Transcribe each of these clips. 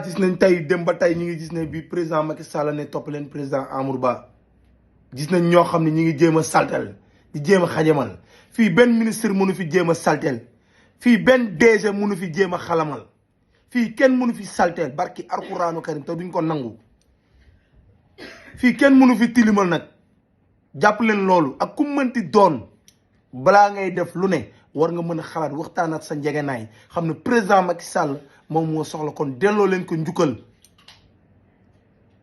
gis nañ tey dem ba tey ñu ngi gis ne bi président Macky Sall ne topp leen président Amadou Ba gis nañ ñoo xam ne ñu ngi jéem a saltel di jéem a xajamal fii benn ministre mënu fi jéem a saltel fii benn DG mënu fi jéem a xalamal fii kenn mënu fi saltel barki alxuraanu karim te duñ ko nangu fii kenn mënu fi tilimal nag jàpp leen loolu ak ku mënti doon balaa ngay def lu ne war nga mën a xalaat waxtaan ak sa njegenaay xam ne président Macky Sall moom moo soxla kon delloo leen ko njukkal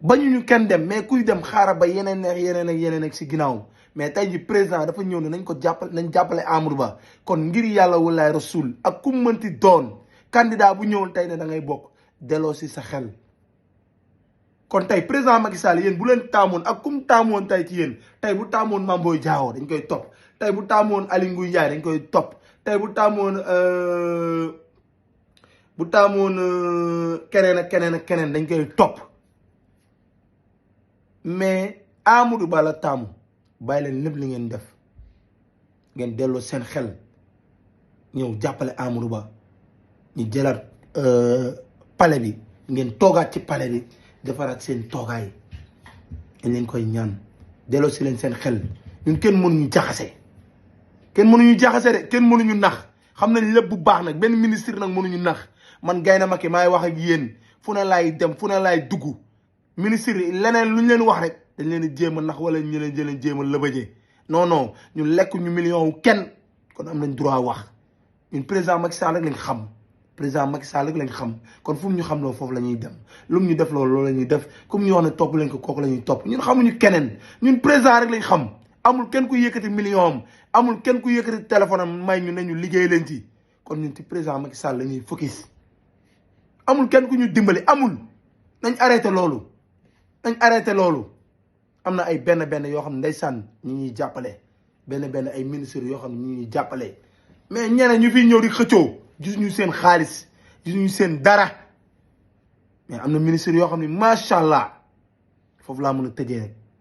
bañuñu kenn dem mais kuy dem xaaral ba yeneen ak si ginnaaw mais tey ji président dafa ñëw ne nañ ko jàppale nañ jàppale Amadou Ba kon ngir yàlla walaay rasul ak ku mënti doon candidat bu ñëwoon tey ne da ngay bokk delloo si sa xel. kon tey président Macky Sall yéen bu leen taamoon ak kum taamoon tey ci yéen tey bu taamoon Mame Boye Diao dañ koy topp tey bu taamoon Aly Ngouille Ndiaye dañ koy topp tey bu taamoon keneen ak keneen dañ koy topp mais Amadou Ba la taamu bàyyi leen lépp li ngeen def ngeen delloo seen xel ñëw jàppale Amadou Ba ñu jëlaat palais bi ngeen toogaat ci palais bi defaraat seen toogaay dañ leen koy ñaan delloo si leen seen xel ñun kenn mënuñu jaxase de kenn mënuñu nax xam nañ lépp bu baax nag benn ministre nag mënuñu nax man Gaynde Macky maay wax ak yéen fu ne laay dem fu ne laay dugg ministre yi leneen lu ñu leen wax rek dañ leen di jéem a nax wala ñu leen jéem a lëbëjee non ñun lekk ñu million wu kenn kon am nañ droit wax ñun président Macky Sall rek lañ xam président Macky Sall rek lañ xam kon fu mu ñu xam loolu foofu la ñuy dem lu mu ñu def loolu la ñuy def comme ñu wax ne topp leen ko kooku la ñuy topp ñun xamuñu keneen ñun président rek lañ xam amul kenn ku yëkkati million am amul kenn ku yëkkati téléphone am may ñu ne ñu liggéey leen ci kon ñun ci président Macky Sall la ñuy focus amul kenn ku ñu dimbali amul nañ arrêté loolu am na ay benn yoo xam ne ndeysaan ñi ñuy jàppale benn ay ministres yoo xam ne ñi ñuy jàppale mais ñeneen ñu fiy ñëw di xëccoo gis ñu seen xaalis gis ñu seen dara mais am na ministres yoo xam ne macha allah foofu laa mën a tëjee rek